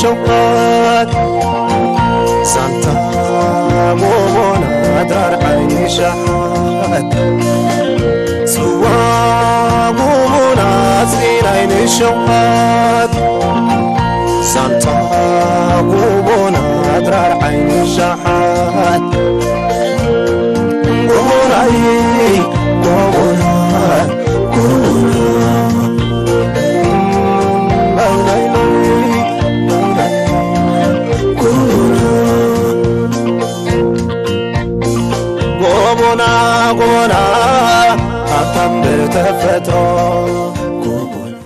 ሸውሃት ዛንታ ጎቦና ድራር ዓይኒ ሸሓት ጽዋ ጎቦና ጽን ዓይኒ ሸውሃት ዛንታ ጎቦና ድራር ዓይኒ ሸሓት ጎቦናይ ጎቦና ጎቦና ጎቦና ጎቦና ሃብታም ብተፈጥሮ ጎቦና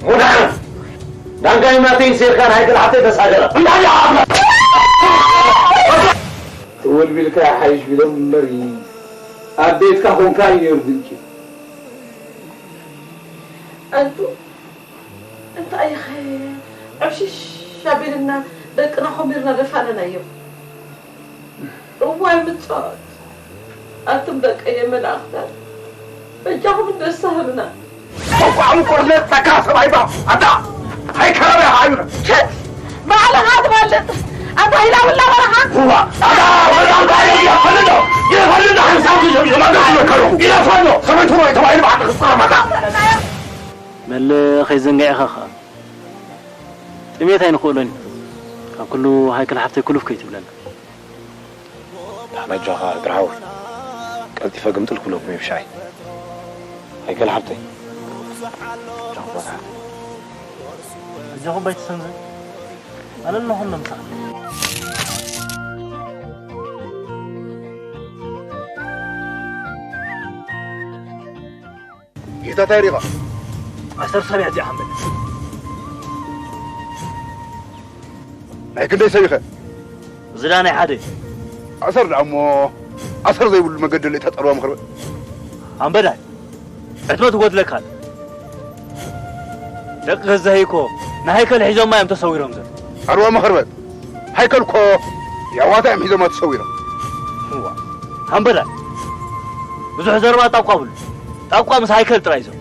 ሙና ዳንጋይ ናተይ ሴርካ ናይ ገለ ሓተይ ተሳገረ። እንታይ ይዓብላ? ተወልቢልካ ይሓይሽ ቢሎም እምበር ኣብ ቤትካ ኮንካ እዩ ነይሩ ድንቂ። ኣንቱ እንታይ ኢኸ ዕብሽሽ ኣቢልና ደቅና ኾሚርና ደፋነናዮም። እዋይ ምጻወት ኣቱም ደቀየ መላእኽታት በጃኹም እንደሳ ህብና። ተቋሙ ቆርነት ተካ ሰብኣይ ባ ኣታ ሃይ ከረበ ሃዩ ባዕልኻ ትፈልጥ ኣታ ኢላ ውላ በረኻ እዋ ኣታ ወላ ባይ ይፈልዶ ይፈልዶ ሓንሳብ ይፈልዶ ይፈልዶ ሰበይቱ ወይ ተባይሉ ባዕልኻ ስራ ማታ መለ ከይዘንግዕ ኢኻ ኸኣ ጥሜት ኣይንኽእሎን እዩ ካብ ኩሉ ሃይከል ሓፍተይ ኩሉፍ ከይትብለና ኣጆኻ ግርሃዊ ቀልጢፈ ግምጥል ክብለኩም እየ ብሻይ ሃይከል ሓፍተይ ኣጆኹም ኣይትሰንዘ ኣለና ኩሎም ሰዓት ጌታታይ ሪኻ ኣሰር ሰብ እያ እዚኣ ሓመድ ናይ ክንደይ ሰብ ኢኸ እዚ ዳ ናይ ሓደ ኣሰር ዳ እሞ ኣሰር ዘይብሉ መገደሊ ተጠርዋ ምኽርበ ኣንበዳይ ዕትበት ትጎድለካ ደቂ ገዛሂ እኮ ንሃይከል ሒዞማ እዮም ተሰዊሮም ዘሎ ኣርዋ መኸርበት ሃይከል እኮ የዋታ እዮም ሒዞማ ተሰዊሮም ኣንበዳይ ብዙሕ ዘረባ ጣቋ ብሉ ጣቋ ምስ ሃይከል ጥራይ ዘሎ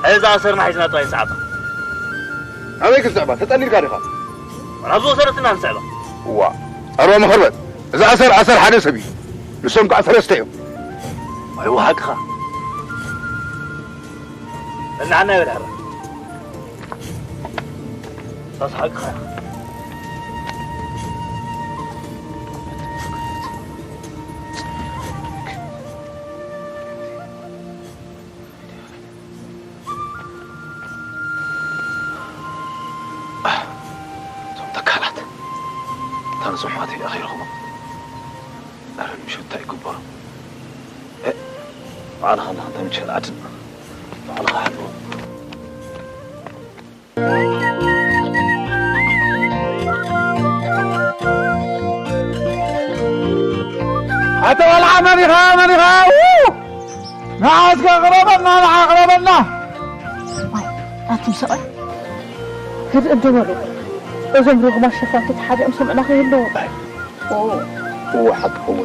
ሕዚ ዝኣሰርና ሒዝና ጥራይ ንስዓባ ኣበይ ክስዕባ ተጠሊልካ ዲኻ ናብ ዝወሰደትና ንስዕባ እዋ ኣርባ መኸርበት እዚ ኣሰር ኣሰር ሓደ ሰብ እዩ ንሶም ከዓ ሰለስተ እዮም ኣይዋ ሓቅኻ በልዓና ይበልዕራ ሳስ ሓቅኻ እዞም ተካላት እታ ንፅሑማት ኢለ ኣኺልኹሞ ኣረ ንምሸት እንታይ ይግበሩ ባዕልኻ ኣለኻ እንተ ምቸል ዓድና ባዕልኻ ሓልዎ ኣተ ቆልዓ መን ኢኻ መን ኢኻ ንዓ እስከ ቅረበና ንዓ ቅረበና ኣቱም ሰብኣይ ህድእ እንዶ በሉ እዞም ርጉማት ሸፋቱ ተሓቢኦም ሰምዕና ከይህልዉ እወ ሓቂ ክውን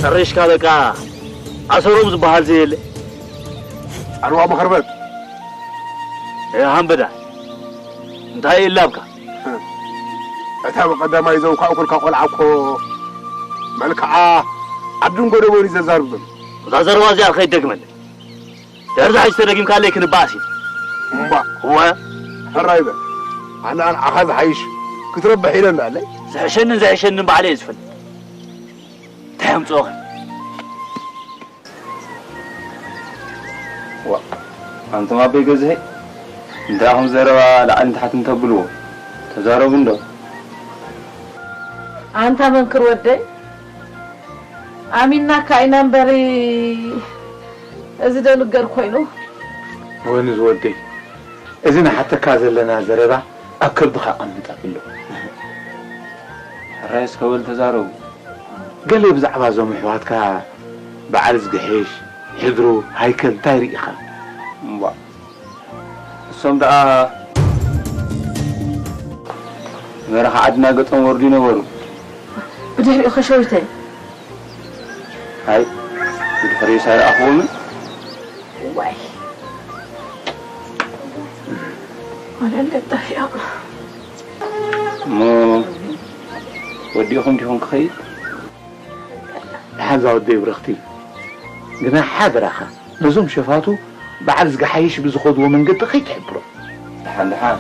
ሰሪሽካ በቃ ኣሰሮም ዝበሃል ዘየለ ኣልዋ መኸርበት ሃምበዳ እንታይ ይላብካ እታ ብቐዳማይ ዘውካእኩልካ ቆልዓ እኮ መልክዓ ዓድን ጎደቦን እዩ ዘዛርብ ዘሎ እዛ ዘረባ እዚኣ ከይትደግመለይ ድሕሪ ዛሕጂ ተደጊምካለይ ክንበኣስ እዩ እምባ እወ ሕራይ በል ኣነ ንዓኻ ዝሓይሽ ክትረብሕ ኢለ እንዳለይ ዝሕሸንን ዘሕሸንን ባዕለ እየ ዝፈልጥ እንታይ ኣምፅኦኸ ዋ ኣንቱም ኣበይ ገዝሀይ እንታይ ኣኹም ዘረባ ላዕሊ ንታሕቲ እንተብልዎ ተዛረቡ እንዶ ኣንታ መንክር ወደይ፣ ኣሚናካ ኢና እምበሪ፣ እዚ ዶ ልገር ኮይኑ? ወይኒ ዝወደይ፣ እዚ ንሓተካ ዘለና ዘረባ ኣብ ከብድኻ ኣቐምጥ ኣብሎ። ሕራይ እስከ በል ተዛረቡ። ገለ ብዛዕባ እዞም ኣሕዋትካ በዓል ዝግሕሽ፣ ሕድሩ፣ ሃይከል እንታይ ርኢኻ? እምቧ። እሶም ደኣ በረኻ ዓድና ገጾም ወርዱ ይነበሩ። ብድሕሪኡ ኸሸዊተይ። ኣይ፣ ብድሕሪኡ ሳይረኣኽዎምን? ዋይ። ወለል ገጣፊኦም። እሞ ወዲእኹም ዲኹም ክኸይድ? ደሓን ዛወደይ ብረኽቲ። ግና ሓደራኻ፣ ነዞም ሸፋቱ በዓል ዝገሓይሽ ብዝኸድዎ መንገዲ ከይትሕብሮ። ደሓን፣ ደሓን።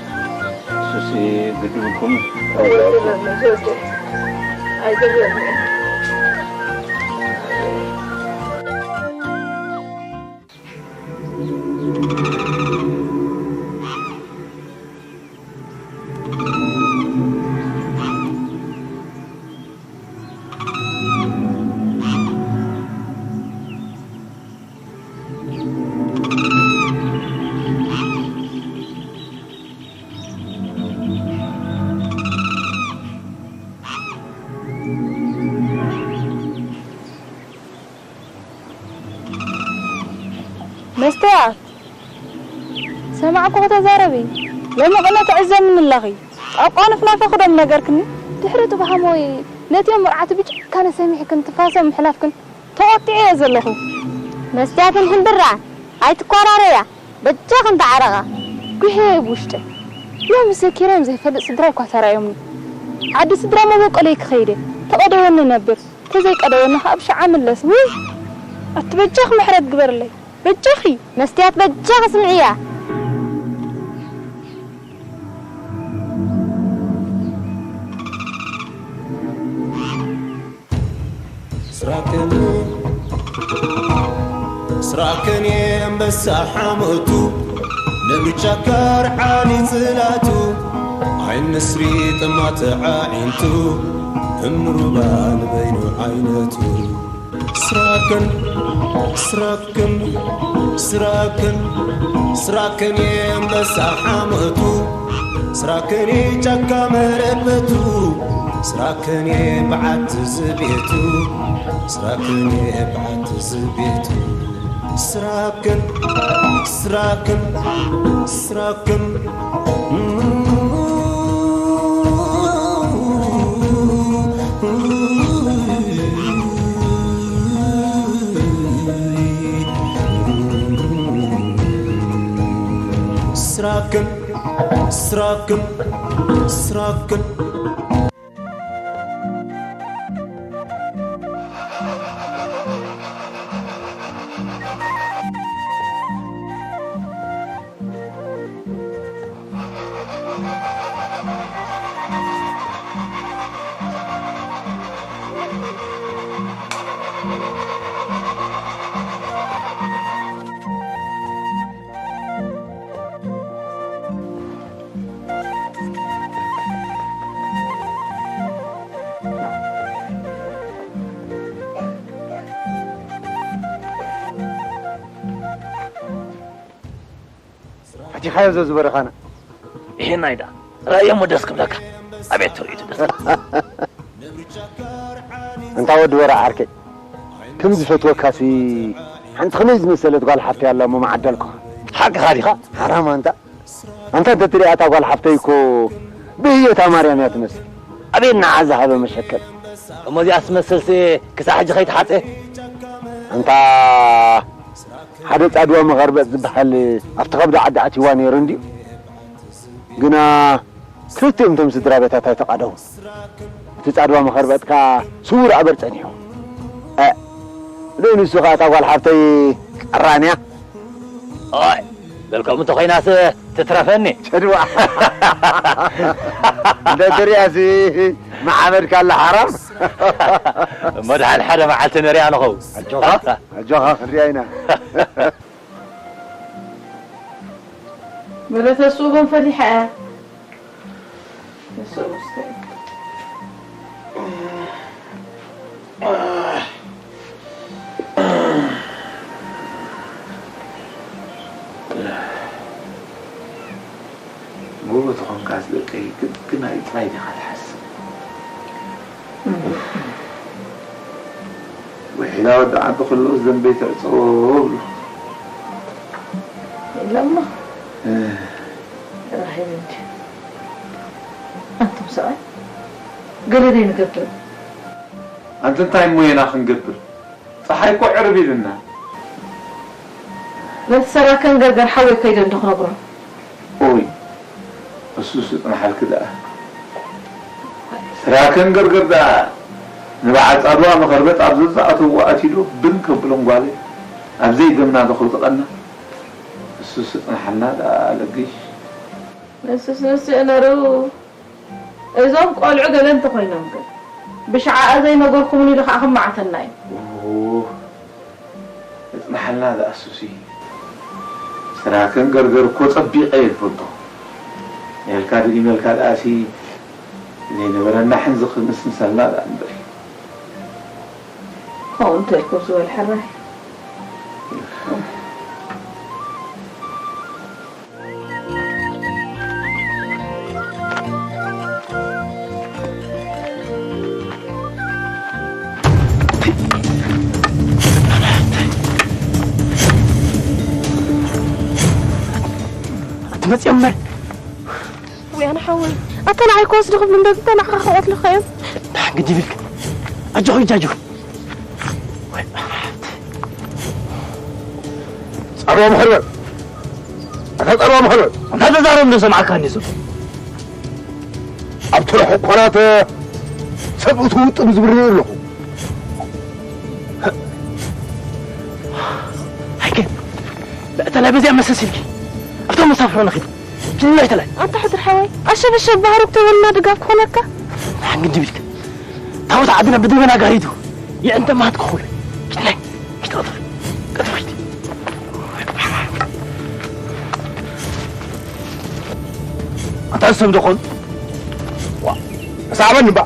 እሱሲ ግድብልኩም። ኣይገርም። መስትያት፣ ሰማዕኩ ከተዛረቢ። ሎሚ ቅነ ትዕዘምኒ ኣለኺ። ጣቋ ንፍናፈ ክዶም ነገርክኒ። ድሕሪ ጥባሃሞይ ነቲኦም መርዓቲ ብጭካነ ሰሚዕክን ትፋሶም ምሕላፍክን ተቖጢዐ እየ ዘለኹ። መስትያትን ሕምብራ ኣይትኳራረያ። በጃኽን ተዓረቓ። ጉሄ ብውሽጢ። ሎሚ ሰኪረዮም ዘይፈልጥ ስድራይ እኳ ተራእዮምኒ። ዓዲ ስድራ መበቆለይ ክኸይደ። ተቐደወኒ ነብር። ተዘይቀደወኒ ከኣ ብሽዓ ምለስ። ውይ! ኣቲ በጃኺ ምሕረት ግበርለይ። በጃኺ! መስትያት በጃኺ ስምዕያ። ስራክን ስራክን የንበሳ ሓሞቱ ነብሪ ጫካ ርዓኒ ጽላቱ ዓይን ንስሪ ጥማት ዓዒንቱ እምሩባ ንበይኑ ዓይነቱ ስራክን ስራክን ስራክን ስራክን የንበሳ ሓሞቱ ስራክን ጫካ መረበቱ ስራክን በዓቲ ዝቤቱ ስራክን በዓቲ ዝቤቱ ስራክን ስራክን ስራክን ስራክን ስራክን ስራክን ፈቲኻዮ ዘዝበረኻና። ይሄን ኣይዳ ራእየሞ ደስ ክብለካ። ኣቤት ትርኢቱ ደስ። እንታ ወዲ ወራ ዓርከይ፣ ከም ዝፈትወካሲ ሓንቲ ከመይ ዝመሰለት ጓል ሓፍቲ ኣላ እሞ መዓዳልኩኻ። ሓቅኻ ዲኻ? ሓራም ኣንታ። ኣንታ እንተትሪኣ እታ ጓል ሓፍተይ እኮ ብህየታ ማርያም እያ ትመስል። ኣቤት ንዓ ዝሃበ መሸከል። እሞ እዚኣ ትመስልሲ ክሳዕ ሕጂ ከይትሓጸ? ኣንታ ሓደ ጻድዋ መኸርበጥ ዝበሃል ኣብቲ ከብዲ ዓዲ ኣትይዋ ነይሩ እንድዩ። ግና ክልቲኦም እቶም ስድራ ቤታት ኣይተቓደውን። እቲ ጻድዋ መኸርበጥካ ስዉር ኣበር ጸኒሑ። እ፣ ደይ ንሱ ኸኣ እታ ጓል ሓብተይ ቀራንያ። ኦይ፣ በልከም እንተ ኾይናስ ትትረፈኒ። ጸድዋ። እንደ ትሪኣሲ መሓመድ ካላ ሓራም። እሞ ደሓን ሓደ መዓልቲ ንሪኣ ንኸው። ኣጆኻ፣ ኣጆኻ ክንሪኣ ኢና። በለ ተስኡ ጎንፈል ይሓያ። ተስኡ መስተ። ናይ ጥራይ ዲኻ ትሓስብ? ውሒላ ወዲ ዓዲ ከለኡስ ደንበይ ትዕጸዎ ብሎ። የለማ። እ። ራሄል እንጂ። ኣንቱም ሰብኣይ፣ ገለ ደይ ንገብር። ኣንቲ እንታይ እሞ ኢና ክንገብር? ጸሓይ እኮ ዕርብ ኢልና። ነቲ ሰራከን ገርገር ሓወይ ከይደ እንዶ ክነግሮ። ኦይ፣ እሱስ ይጽንሓልኪ ደኣ። ሰራከን ገርገር ደኣ ንበዓል ጻድዋ መኸርበጥ ኣብ ዘዝኣተዎ ኣትዩ ዶ ብን ከብሎም ጓለይ፣ ኣብ ዘይደምና ዶ ከውድቐና? እሱስ ይጽንሓልና ደኣ ለግሽ። ንሱስ ንሱ እዩ ነሩ። እዞም ቆልዑ ገለ እንተኾይኖም ግን ብሽዓኣ ዘይነገርኩምኒ ኢሉ ከዓ ክመዓተና እዩ። ኡፍ፣ እጽንሓልና ደኣ ሱሲ። ስራክን ገርገር እኮ ጸቢቐ እየ ዝፈልጦ። ነልካ ድኢመልካ ደኣሲ ዘይነበረና ሕንዚ ክምስምሰልና ደኣ እምበር። ከምኡ እንተልኩም ዝበል ሕራይ። ትመጽእ እምበር። ወይ ኣነ ሓወይ፣ ኣታ ንዓይ ክወስዱ ክብሉ እምበር፣ እንታይ ንዓኻ ክቐትሉኻ እዮም? ግዲ ይብልክ። ኣጆኺ፣ ኣጆኺ። ጸርዋ መኸርበር፣ ኣታ ጸርዋ መኸርበር። ኣታ ተዛረብ፣ እንዶ ሰማዕካኒ ዘሎ። ኣብቲ ርሑቕ ኳናት ሰብ እትውጥም ዝብርር ኣለኹ። ኣይከ፣ በእተላይ በዚኣ መሰስ ኢልኪ ኣብቶም መሳፍሮ ነኺድ። ጅንና ይተላይ። ኣታ ሕድር ሓወይ፣ ኣሸበሸብ ባህሩ ክተበልና ድጋፍ ክኾነካ። ሓንግዲ ቢልክ። ታቦት ዓድና ብደበና ጋሪዱ። የእንተ ማት ክኹል። ጅንና፣ ኪድ ቀጥፍ። ቀጥፍ ኪድ። ኣታ ሰብ ደኾን? ዋ፣ ተሳዕበኒ እባ።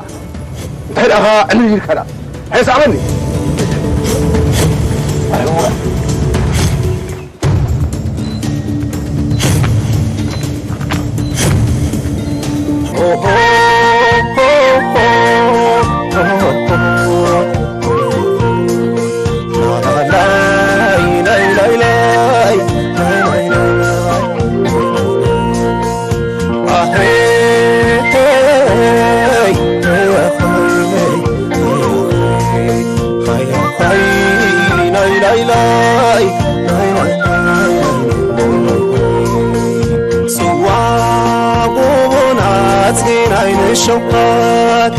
እንታይ ደኣ ዕልል ኢልካ ደኣ? ኣይሳዕበኒ። ጽዋ ጎቦና ጽናይ ንሸውሃት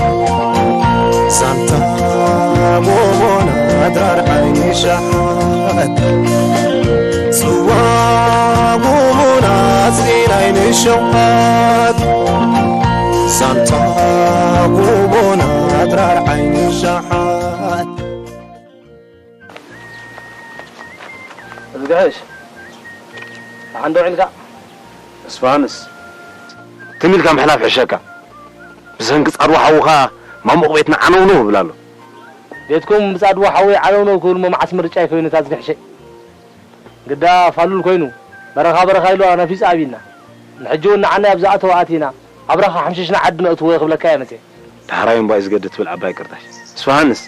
ሳንታ ጎቦና ድራር ዓይኒ ሻሓት ጽዋ ጎቦና ጽናይ ንሸውሃት ሳንታ ጎቦና ድራር ዓይኒ ሻሓት ዝግሕሽ ደሓን ዶ ውዒልካ? እስፋንስ ትም ኢልካ ምሕላፍ ሕሸካ። ብሰንኪ ጻድዋ ሓውኻ ማሙቕ ቤትና ዓነውነው ይብል ኣሎ። ቤትኩም ብጻድዋ ሓወይ ዓነውነው ክብል እሞ መዓስ ምርጫይ ኮይኑ እታ ዝግሕሸይ? ግዳ ፋሉል ኮይኑ በረኻ በረኻ ኢሉ ኣናፊጹ ኣብዩና። ንሕጂ እውን ንዓናይ ኣብ ዝኣተወ ኣቲና ኣብራኻ ሓምሺሽና ዓዲ ነእትዎ ክብለካ እየ መጽየ። ዳሕራይ እምባይ ዝገድድ ትብል ዓባይ ቅርጣሽ። እስፋሃንስ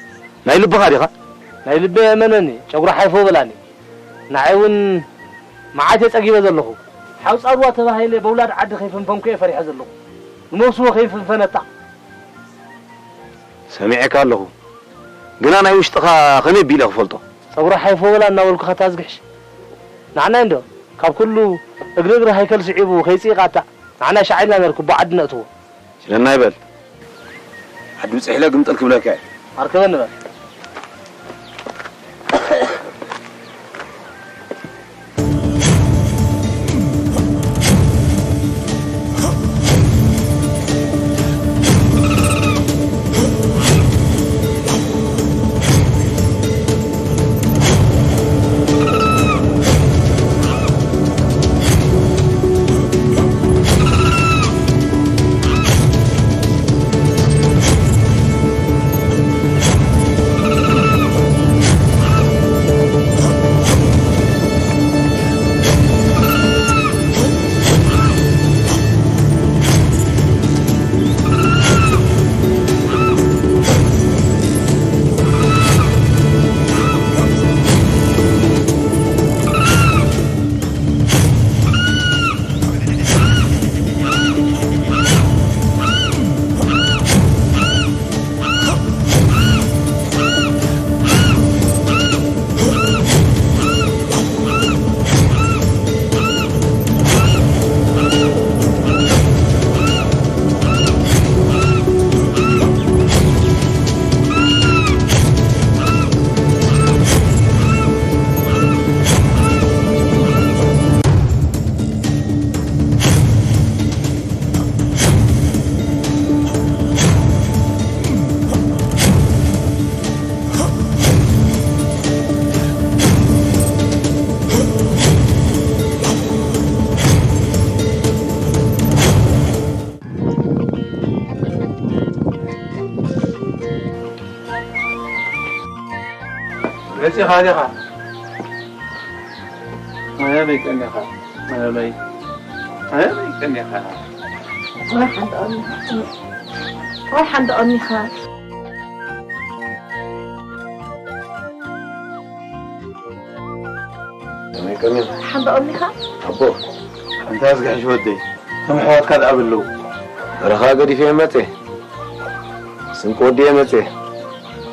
ናይ ልብኻ ዲኻ? ናይ ልበይ እመነኒ ጨጉሪ ሓይፎ በላኒ። ንዓይ እውን መዓት እየ ጸጊበ ዘለኹ። ሓው ጻድዋ ተባሂለ በውላድ ዓዲ ከይፈንፈንኩ እየ ፈሪሐ ዘለኹ። ንመውስቦ ከይፍንፈነታ። ሰሚዐካ ኣለኹ። ግና ናይ ውሽጥኻ ከመይ ኣቢለ ክፈልጦ? ጸጉሪ ሓይፎ በላ እናበልኩኻ ታዝግሕሽ። ንዓናይ እንዶ ካብ ኩሉ እግሪ እግሪ ሃይከል ስዒቡ ከይጽኢቓታ ንዓናይ ሻዕ ኢልና ነርክቦ ዓዲ ነእትዎ። ሽለናይ በል። ዓዲ ብጽሕ ኢለ ግምጥል ክብለካ እየ። ኣርከበኒ በል። መጺኻ ዲኻ? ኣበይ ቀኒኻ? ኣበይ? ኣበይ ቀኒኻ? ወይ ሓንቲ ቀኒኻ? ኣበይ ቀኒኻ? ሓንቲ ቀኒኻ? ኣቦ፣ ኣንታ ዝግሕሽ ወደይ፣ ከም ኣሕዋትካ ደኣ በለው። በረኻ ገዲፈ መጸ። ስንቂ ወዲየ መጽየ።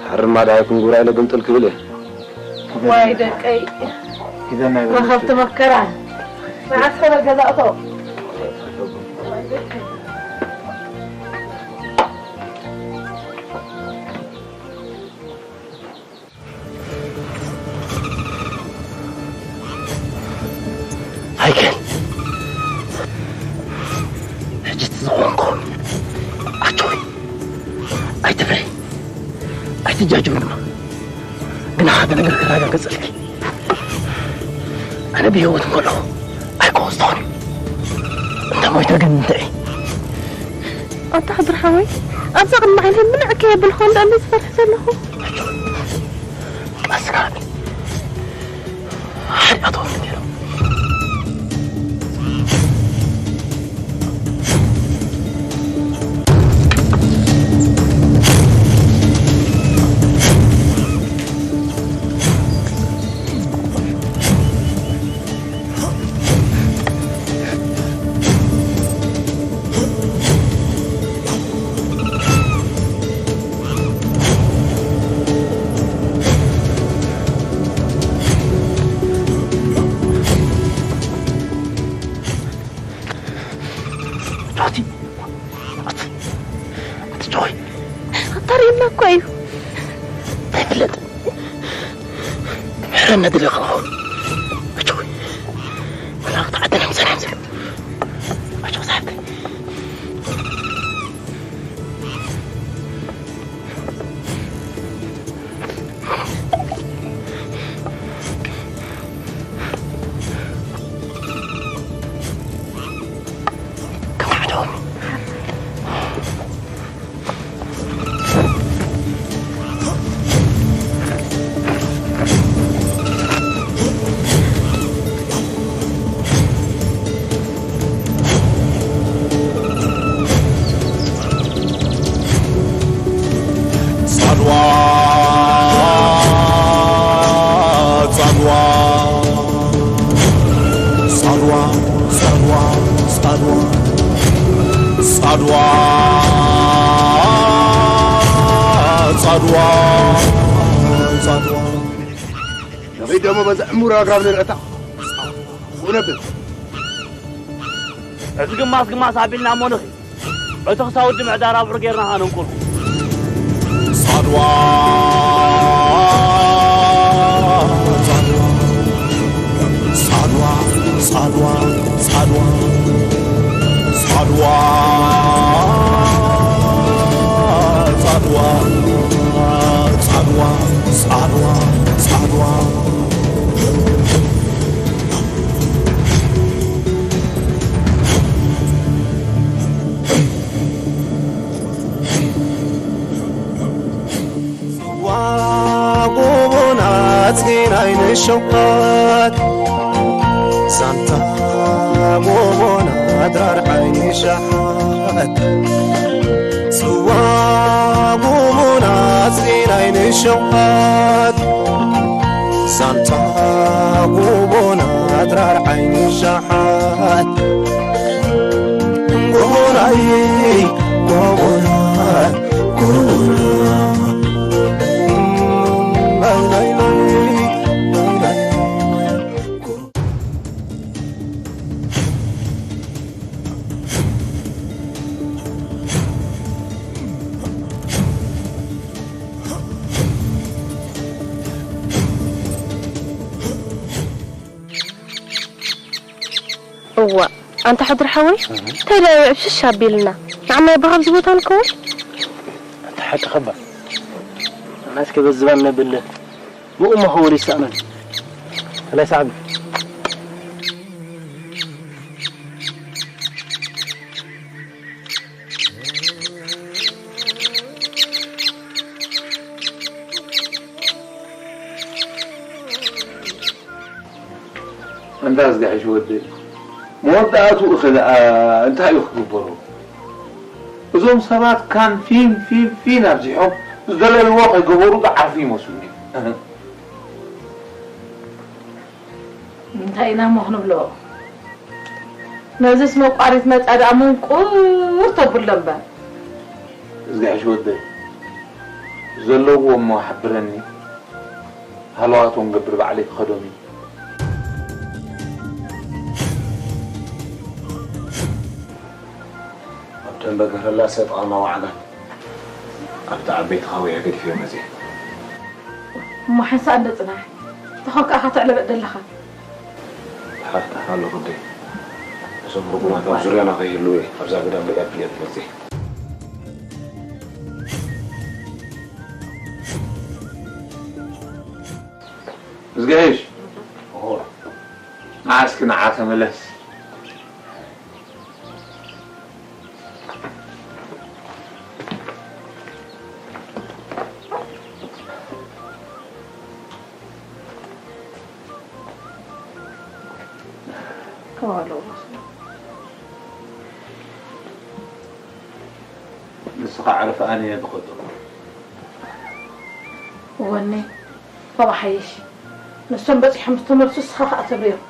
ሓርማ ደሃይ ክንጉራ ኢለ ግምጥል ክብል እየ። ዋይ ደቀይ፣ ኪደና ይበል። መኸብቲ መከራ። መዓስ ከ ገዛእቶ? ኣይከን ሕጂ እቲ ዝኾንኩ ኣጆይ ኣይትፍሪ ኣይትጃጅውን ድማ ግና ሓደ ነገር ከረጋግፀልኪ ኣነ ብህይወት እንከለኹ ኣይከወስቶን እንተ ሞይተ ግን እንታይ ኣንታ ሕድሪ ሓወይ ኣብዛ ቅድሚ ዓይነይ ምንዕ ከየብልካ እንዳ እንደ ዝፈርሕ ዘለኹ ኣስካኒ ሓጢኣቶም ነይሮም ተርእየና እኮ እዩ። ኣይፍለጥ ምሕረነ ድለ ከለኹ ኣጆኺ መላእኽቲ ዓድና ምሳና እዮም ዘለዉ ኣጆኺ ሳሕብተይ ነኺድ ደሞ በዚ ዕሙር ኣግራብ ንርእታ። ውነብር። እዚ ግማስ ግማስ ኣቢልና እሞ ንኺድ። እቲ ክሳብ ወዲ ምዕዳር ኣብዑር ጌርና ኸነንቁልቁል። ሳድዋ ሳድዋ ሳድዋ ሳድዋ ሳድዋ ሳድዋ ሳድዋ ሳድዋ ዋጎቦና ጽናይ ንሸዋት ሳንታ ጎቦና ድራር ዓይኒ ሸሓት ጽዋ ጎቦና ጽናይ ንሸዋት ሳንታ ጎቦና ድራር ዓይኒ ሸሓት ጎቦናይ ጎቦና ጎቦና እዋ ኣንታ ሕድሪ ሓወይ እንታይ ደኣ ይዕብሽሽ ኣቢልና ንዓና እባ ካብዚ ቦታ ንከውን ኣንታ ሓቂ ከባ ኣናስ ከበዝባን ነብል ብኡ መኸወል ይሰኣነን ተላይ ሰዓቢ እንዳ ዝጋሕሽ ወደይ፣ መወዳእትኡ ኸ ደኣ እንታይ እዩ ክግበሮ? እዞም ሰባት ካን ፊን ፊን ፊን ኣብዚሖም ዝደለይዎ ከይገበሩ ዝዓርፉ ይመስሉኒ። እንታይ ኢና እሞ ክንብሎ? ነዚስ መቋሪት መጻ ደኣ መንቁር ተብሎ እምበር። እዝጋሕሽ ወደይ፣ ዘለዎ እሞ ሓብረኒ፣ ሃለዋቶም ገብር ባዕለይ ክኸዶም እዩ። ኣብ ደንበ ገረላ ሰጥ ኣና ዋዕላ ኣብቲ ዓበይቲ ኻውያ ገዲፈዮ መፅየ። እሞ ሓንሳእ እንደ ጽናሕ ተኾንካ ኢኻ ትዕለበጥ ዘለኻ። ድሓር ድሓር ኣሎ ጉዳይ። እዞም ርጉማት ኣብ ዙርያና ከይህልዉ እየ ኣብዛ ግዳም ብኤርፕሌን መፅየ። እዝጋይሽ፣ ንዓ እስኪ ንዓ ተመለስ። ንስኻ ዕረፍ ኣነ እየ ዝኸዶ። ወኒ፣ ባባ ሓይሽ። ንሶም በጺሖም ዝተመልሱ ንስኻ ከኣ ተብርዮም።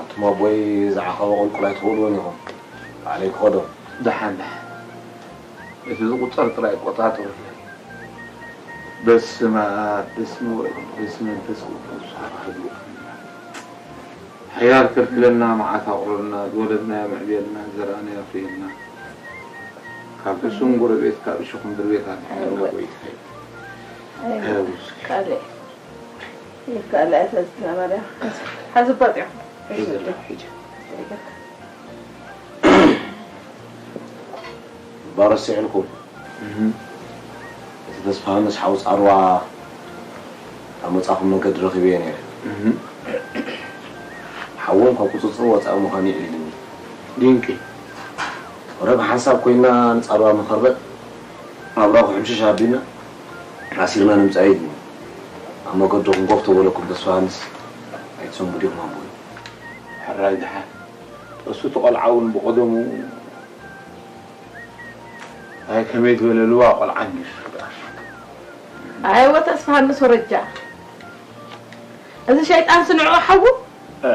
ኣቱም ኣቦይ ዝዓኸበ ቁልቁል ኣይትኽእልዎን ኢኹም። ባዕለይ ክኸዶ። ደሓን ደሓን። እቲ ዝቁጸር ጥራይ ቆጻጽሩለይ። በስመ ኣብ፣ በስመ ወልድ፣ በስመ መንፈስ ቅዱስ፣ ኣሐዱ ኣምላክ። ሓያል ከልክለና፣ መዓት ኣቑርረልና፣ ዝወለድናዮ ምዕብየልና፣ ዘርኣና የፍርየልና። ካብ ሕሱም ጎረቤት፣ ካብ እሾኽ ምድሪ ቤት ኣድሕነና ኣይወ። ጎይታይ። ኣይወ። ተውስ። ካልእ። ይካል ኣይተዝና ማርያም። ሓዚ ባጽዮ። ሒዘላ፣ ሒዘ። ባረስ ስዕልኩም። እህ። እቲ ተስፋ ምስ ሓው ጻርዋ ካብ መጻኹም መንገዲ ረኺበዮ ነይረ። እህ። ሓዎም ካብ ቁጽጽር ወጻኢ ምዃኑ ይዕልልኒ። ድንቂ። ወረ ብሓንሳብ ኮይና ንጻርዋ መኸርበጥ ናብራኹ ሕምሽሽ ኣቢልና ኣሲርና ንምጻእ ኢልኒ። ኣብ መገድኹም ኮፍ ተበለኩም ተስፋ ሃንስ ኣይትሰንብዱ ኢኹም ኣቦይ። ሕራይ ደሓን። እሱ እቲ ቆልዓ እውን ብቐደሙ ኣይ ከመይ ዝበለ ልዋ ቆልዓ እንድዩ እሱ ደኣ። ኣይወ ተስፋ ሃንስ ወረጃ። እዚ ሸይጣን ስንዑ ሓዉ። እ።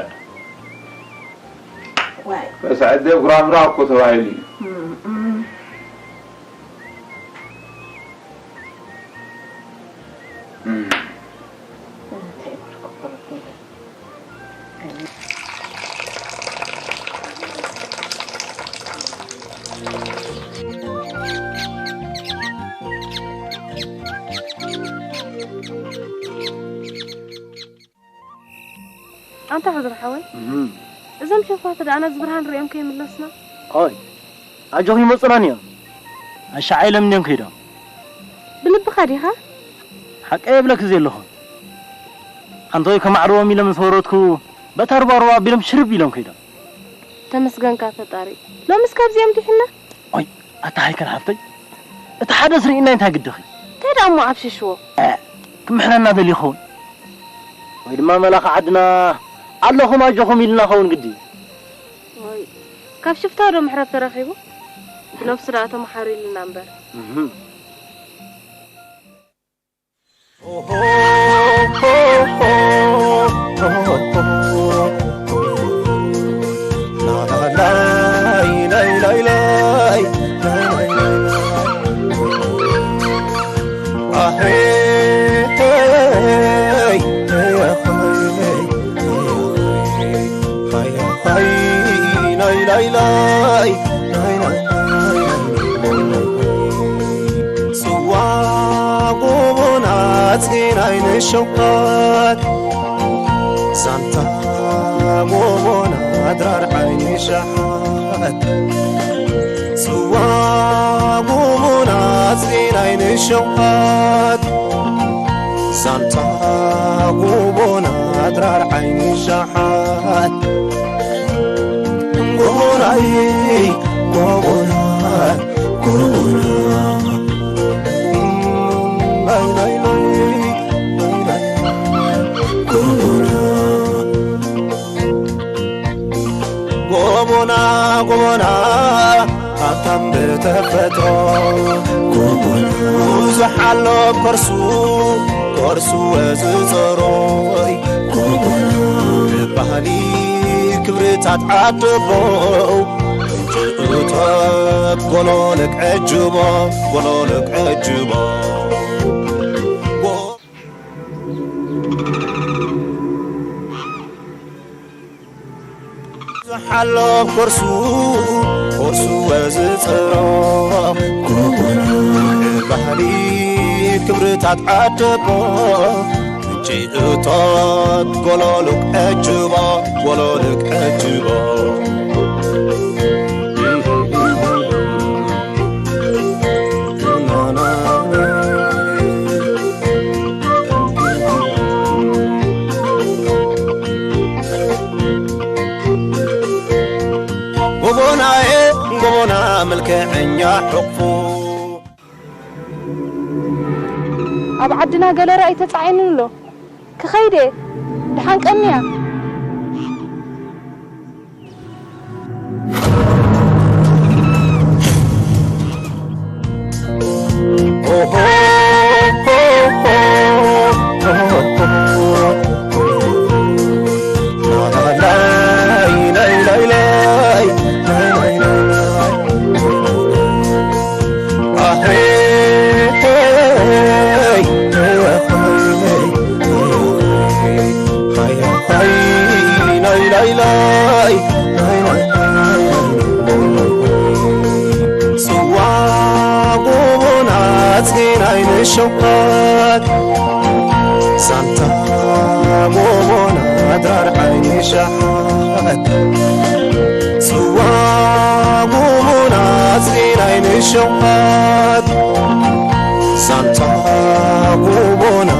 ዋይ። በስ ኣደ ጉራምራ እኮ ተባሂሉ እዩ። እም፣ እም። እም። እንታይ በልኩ? ኣንታ ሕድሪ ሓወይ፣ እም። እዞም ሸፋቱ ደኣ ነዚ ብርሃን ሪኦም ከይምለሱና? ኦይ፣ ኣጆኺ ይመጹና እዮም። ኣሻዓ ኢሎም እንድዮም ከይዶም። ብልብኻ ዲኻ? ሓቀይ እብለኪ ዘለኹ። ኣንቶይ ከማዕርዎም ኢለ ምስ ወረድኩ፣ በታ ሩባሩባ ኣቢሎም ሽርብ ኢሎም ከይዶም። ተመስገንካ ፈጣሪ። ሎምስ ካብዚኦም ዲሕና? ኦይ፣ ኣታ ሃይከል ሓፍተይ፣ እቲ ሓደስ ርኢና እንታይ ግድኺ? እንታይ ደኣ እሞ ዓብሽሽዎ? እ፣ ክምሕረና ደልዩ ኸውን። ወይ ድማ መላኺ ዓድና ኣለኹም ኣጆኹም ኢልና ኸውን ግዲ። ወይ፣ ካብ ሽፍታ ዶ ምሕረት ተረኺቡ? ብነብሱ ደኣ ተመሓሩ ኢልና እምበር። እህ። ጽዋ ጎቦና ጽናይ ንሸውሃት ዛንታ ጎቦና ድራር ዓይኒ ሸሓት ጽዋ ጎቦና ጽናይ ንሸውሃት ዛንታ ጎቦና ድራር ዓይኒ ሸሓት ጎቦናይ ጎቦና ጎቦና ናይ ናይ ናይ ናይ ናይ ጎቦና ጎቦና ሃብታም ብተፈጥሮ፣ ጎቦና ብዙሕ ኣሎ ከርሱ፣ ከርሱ ወዚ ጸሮይ። ጎቦና ባህሊ ክብርታት ዓደቦ፣ እቶት ጎሎልክ ዕጅቦ፣ ጎሎልክ ዕጅቦ። ሓሎ ኮርሱ፣ ኮርሱ ወዝጽሮ፣ ኩኩና ባህሊ ክብርታት ዓደቦ፣ ምንጪ እቶት ጎሎልክ ዕጅቦ፣ ጎሎልክ ዕጅቦ። ጎቦናዬ፣ ጎቦና መልክዐኛ ሕቕፉ። ኣብ ዓድና ገለ ራእይ ተጻዒኑኒ ኣሎ። ክኸይድ እየ። ደሓን ቀንያ። ጽዋ ጎቦና ጽናይ ንሸውሃት፣ ሳንታ ጎቦና ድራር ዓይኒ ሸሓት። ጽዋ ጎቦና ጽናይ ንሸውሃት፣ ሳንታ ጎቦና